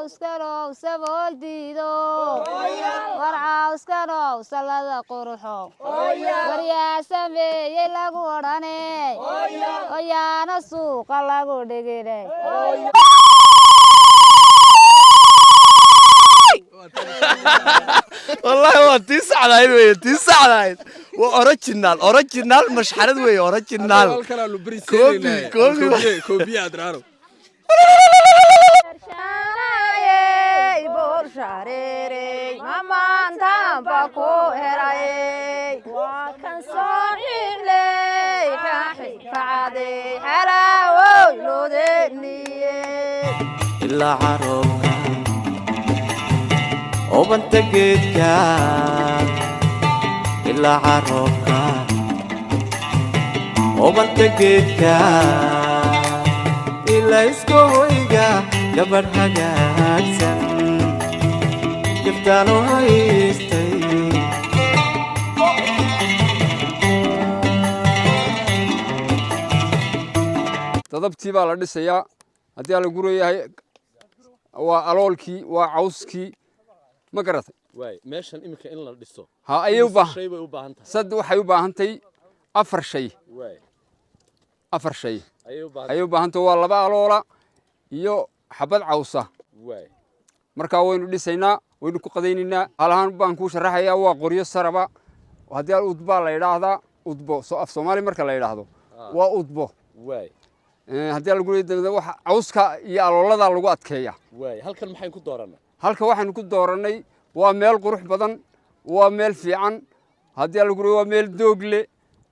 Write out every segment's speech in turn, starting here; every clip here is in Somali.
Cawskanow sabool diido, war cawskanow sallada quruxo, waryaa sameeyey lagu odhane, oyaana suuqa lagu dhigine. Wallaahi waa tii saxdahayd weye, tii saxdahayd. Waa original, original mashxarad weye, original. Copy, copy. Koobiye adraaro. Ilaa caroobka obanta geedka, ilaa caroobka obanta geedka, ilaa iska hoyga gabadh hagaagsan giftaanu haystay. Dadabtii baa la dhisayaa haddii ala gurayahay. Waa aloolkii, waa cawskii, ma garatay? Waay, meeshan iminka in la dhiso Ha, ayay u baahan shay bay u baahan tahay. Sad waxay u baahantay afar shay. Waay. Afar shay ayay u baahan. Ayay u baahantay. Waa laba aloola iyo xabad cawsa. Waay. Markaa waynu dhisaynaa, waynu ku qadaynaynaa. Halahaan baan kuu sharaxayaa. Waa qoryo saraba haddii al udbaa la yidhaahdaa, udbo so af Soomaali marka la yidhaahdo waa udbo. Waay. Haddii lagu leeyahay waxa cawska iyo alooladaa lagu adkeeya. Waay, halkan maxayn ku dooranaa? Halka waxaynu ku doorannay waa meel qurux badan, waa meel fiican haddii lagu leeyahay, waa meel doog leh,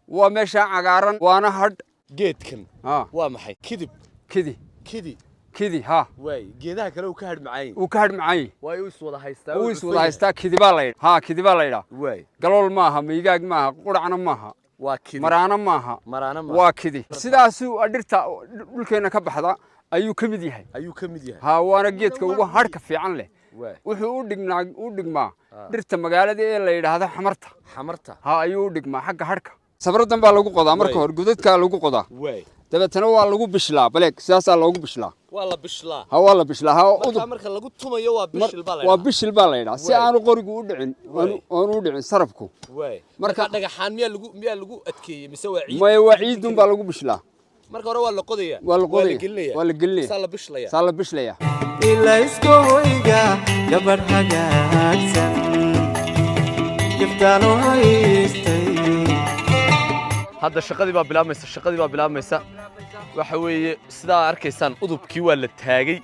waa meeshaa cagaaran, waana hadh. Geedkan ha waa maxay? Kidib? Kidi. Kidi. Kidi, ha. Waay, geedaha kale uu ka hadh macaan. Uu ka hadh macaan. Waay, uu is wada haystaa. Uu is wada haystaa. Kidi baa la yidha, ha, kidi baa la yidhaa. Waay. Galool maaha, miigaag maaha, quracna maaha. Waa kidi. Maraano maaha. Maraano maaha. Waa kidi. Sidaasuu dhirta dhulkeenna ka baxda ayuu ka mid yahay. Ayuu ka mid yahay. Ha, waana geedka ugu hadhka fiican leh. Waay. Wuxuu u dhigmaa, u dhigmaa dhirta magaalada ee la yidhaahdo xamarta. Xamarta. Ha, ayuu u dhigmaa xagga hadhka. Sabradan baa lagu qodaa marka Waay. hore, godadkaa lagu qodaa. Waay. Dabeetana waa lagu bishlaa, baleeg sidaasaa loogu bishlaa. Waa la bishlaa. Ha, waa la bishlaa, ha. Marka Udub marka lagu tumayo waa bishil baa la waa yidhaahdaa. bishil baa la yidhaha, si Waay. aanu qorigu u dhicin, Waay. aanu u dhicin sarabku. Waay. Marka marka dhagaxaan miyaa lagu adkeeyey mise waa ciid? Maya, waa ciidun baa lagu bishlaa. Marka hore waa la qodaya. Waa la waa la qodaya. gelinaya. Waa la gelinaya. Saa la bishlaya. Saa la bishlaya. Ilaa iska hoyga gabadh hagaagsan giftaanu haystay. Hadda shaqadii baa bilaabmaysa, shaqadii baa bilaabmaysa. Waxa weeye, sidaa arkaysaan, udubkii waa la taagay.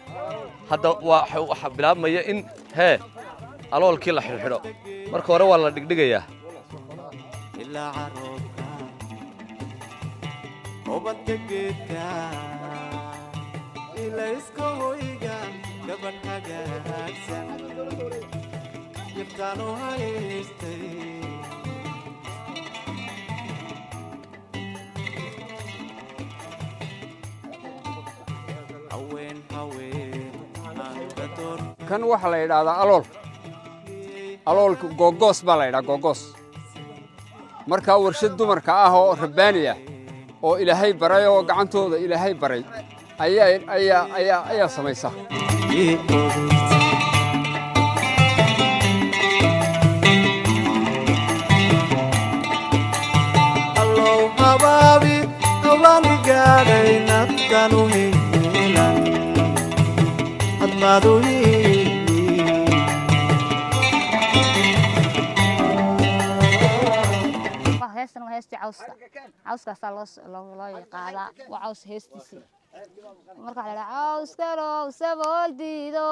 Hadda waa waxaa bilaabmaya in hee aloolkii la xidhxidho. Marka hore waa la dhigdhigayaa. Ilaa caroobka obadka geedka, ilaa iska hoyga gabadh hagaagsan giftaanu haystay. Haween, haween aan ka door. Kan waxaa la yidhaahdaa alool. Aloolka googoos baa la yidhaha, googoos. Markaa warshad dumarka ah oo rabbaani ah oo Ilaahay baray oo gacantooda Ilaahay baray ayaa samaysa. Ii ogeysay. Allow habaabi hawlaani gaadhay naftan u heelan hadmaad u hiili. Waa heestan, waa heestii cawska. Cawskaasaa loo qaadaa, waa caws heestiisii. Marka waxaa la idhaha cawskanow sabool diido,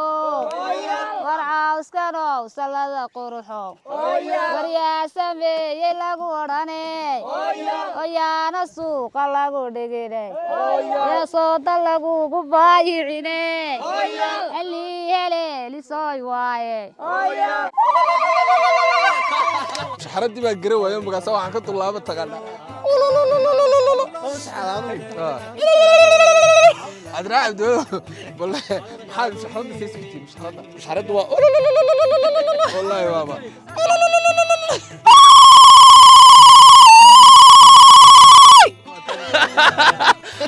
war cawskanow sallada quruxo, waryaa sameeyey lagu odhane, oyaana suuqa lagu dhigine, yaa sooda lagugu baayicine, halii heleelisoy waaye. Shaxaradii baa gara waayo, markaasa waxaan ka dullaaba taqaanaa Adraa Cabdo. Bal maxaa shaxaradda sayska tiim shaxaradda? Shaxaraddu waa Wallaahi waaba.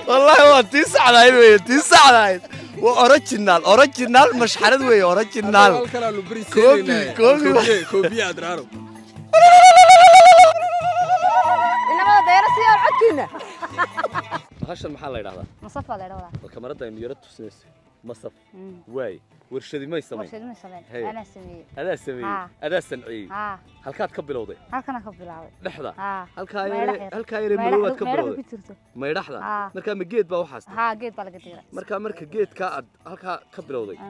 Wallaahi waa tii saxdahayd weye, tii saxdahayd. Waa original, original mashxarad weeye, original. Copy, copy. Koobiye adraaro. Inamada dayra si aan codkiina. Bahashan maxaa la yidhahdaa? Masaf baa la yidhahdaa. Bal kamarada aynu yaro tusinayso. Masaf waay, warshadi may samayn? Warshad ma samayn. Hey. Anaa sameeyey. Adaa sameeyey? Haa. Adaa sanciyey? Haa. Halkaad ka bilowday? Halkana ka bilaabay. Dhexda? Haa. Halkaa Maydhax yare yar. halkaa yare madoobaad ka Maydhaxdu bilowday? ku jirto. Maydhaxda? Haa. Markaa ma geed baa waxaas? Haa, geed baa laga diiray. Markaa marka geedkaa aad halkaa ka bilowday, Ah.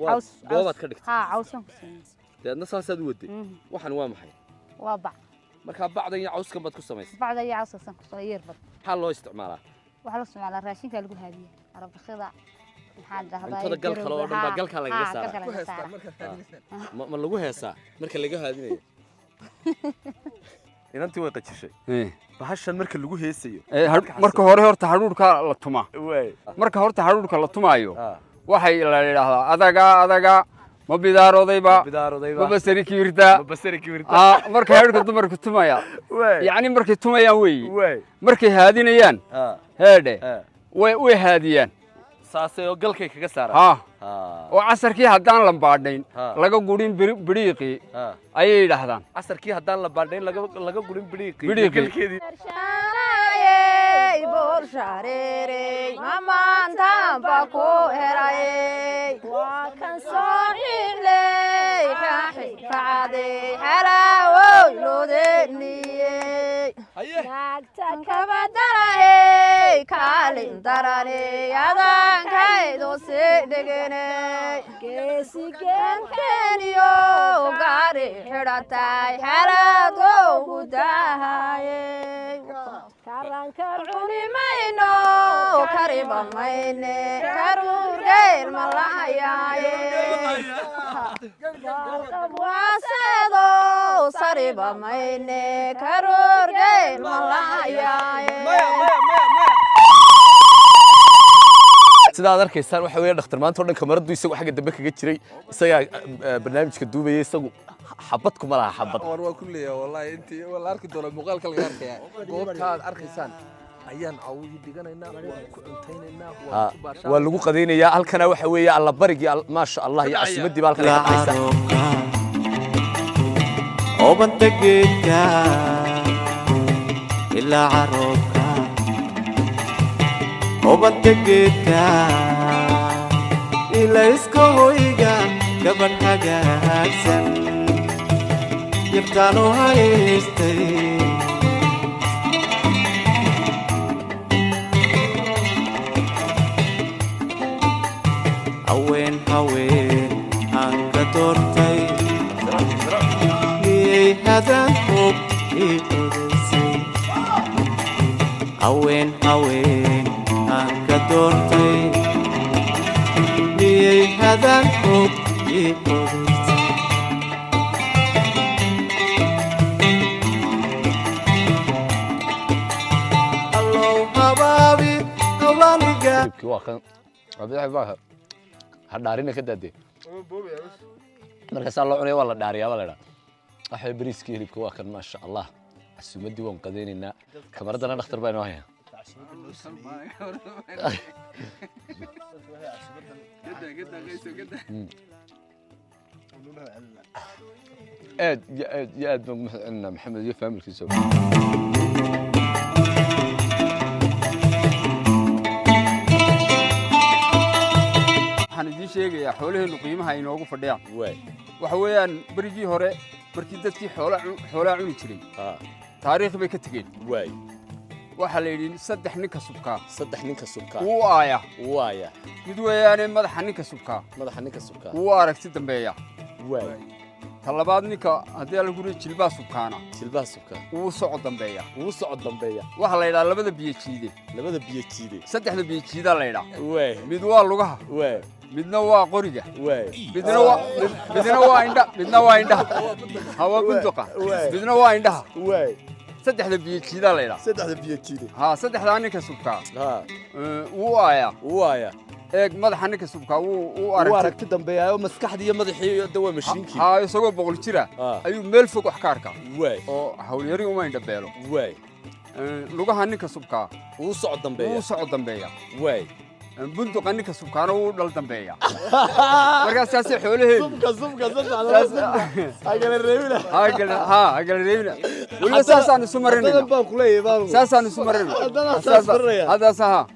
waa Caws. goobaad ka dhigtay? Haa, cawsaan ku sameeyey. Dabeedna saasaad u waday. Waxan waa maxay? Waa bac. Markaa bacdan iyo cawskan baad ku samaysay? Bacda iyo cawskaasaan ku sameeyey yerbad. Maxaa loo isticmaalaa? Waxaa loo isticmaalaa raashinka lagu haadiya, arabakida, maxaa la dhahdaa. Cuntada galka oo dhan baa galka lagaga saaraa. Galka lagaga saaraa. Ma lagu heesaa marka laga haadinayo? Inantii way qajishay. Bahashan marka lagu heesayo? Marka hore horta hadhuudhka la tumaa. Waay. Marka horta hadhuudhka la tumaayo, waxay la yidhaahdaa adaga adaga ma bidaarodayba. Bidaarodayba. Ma basari kibirtaa. Ma basari kibirta. Ah, markay hadhuudhka dumarku tumaya, waay yacni markay tumayaan weeyi. Waay. Markay haadinayaan, heedhe, way haadiyaan. Saasay oo galkay kaga saaraan? Ha. Ha. Oo casarkii haddaan la baadhayn, laga gurin bidhiiqii, ayay yidhaahdaan. Casarkii haddaan la baadhayn, laga gurin bidhiiqii. Bidhiiqii. Galkeedii. Shanayey burshareerey mamaantaanba ku helayey waa kan soo xiley kacadey xalaawoy loodeniyey naagta kabadarahey kaalin daraney adaankaydu sii dhiginey geesigenkeniyo gaari xidhatay xalaadou ku daahayey karanka cuni mayno kariba mayne karuurgeyl ma lahayaaye waaseedo sariba mayne karuurgeyl ma lahayaaye. Sidaad arkaysaan, waxa weeye dhakhtar maanta oo dhan kamaradu isagu xagga dambe kaga jiray, isagaa barnaamijka duubayay, isagu xabad kuma laha xabad. War waa ku leeyahay wallahi, intii waa la arki doonaa, muuqaalka laga arkaya. Goobta aad arkaysaan ayaan cawigii dhiganaynaa, waan ku cuntaynaynaa, waan ku baashaa. Waa lagu qadaynayaa halkana. Waxa weeye alla barigii, maasha Allah, iyo casuumaddii baa halkan ka dhacaysa. Obanta geedka ilaa caroobka, obanta geedka ilayska hoyga, gabadh hagaagsan yabtaanu haystay. Haween haween aan ka doortay miyay hadan hub ii odaysay? Haween haween aan ka doortay miyay hadan hub ii odaysay? Allow habaabi hawlaaniga. Hilibkii waa kan, Cabdilaahi baa ha dhaarina ka daadee. Markaasaa loo cunaya, waa la dhaariyaa baa la idhaa. Waxa bariiskii hilibka waa kan, maasha Allah, casuumaddii waan qadaynaynaa, kamaraddana dhakhtar baa inoo haya. Aad iyo aad iyo aad baan ugu mahadcelinaa Maxamed iyo faamilkiisa. Waxaan idiin sheegayaa xoolaheennu qiimaha ay inoogu fadhiyaan. Waay. Waxa weeyaan, berigii hore markii dadkii xoolaha cuni jiray, taariikh bay ka tegeen. Waay. Waxaa la yidhi saddex ninka subkaa, saddex ninka subkaa, wuu aaya. Waaya. Mid weeyaane, madaxa ninka subkaa, madaxa ninka subkaa, wuu aragti dambeeya. Waay. Ta labaad, ninka haddii alla guriga jilbaha subkaana, jilbaha subkaa, wuu socod dambeeya. Wuu socod dambeeya. Waxaa la yidhaha labada biyo jiide. Labada biyo jiide. Saddexda biyo jiidaa la yidhaha. Waay. Mid waa lugaha. Waay. Midna waa qoriga. Waay. Midna waa indha, midna waa indhaha hawa bunduqa, midna waa indhaha. Waay. Saddexda biyo jiidaa la yidhaha. Saddexda biyo jiide. Haa, saddexdaa ninka subkaa wuu aayaa. Wuu aayaa. Eeg, madaxa ninka subkaa wuu wuu aragti aragti dambeeyaayo, maskaxdii iyo madaxii iyo de waa mashiinkii. Haa, isagoo 100 jira ayuu meel fog wax ka arkaa. Waay. Oo hawlyari uma indhabeelo. Waay. Lugaha ninka subkaa wuu socod dambeeya. Wuu socod dambeeya. Waay. Bunduqa ninka subkaano wuu dhal dambeeya. Markaa saasay xoolaheedu Subka, subka, saddexda hagala reebina. Ha hagala reebina. Weliba saasaan isu marinayna. Haddana baan kuleeyahay baan. Saasaan isu marinayna. Haddana saas marinaya. Haddaas ha.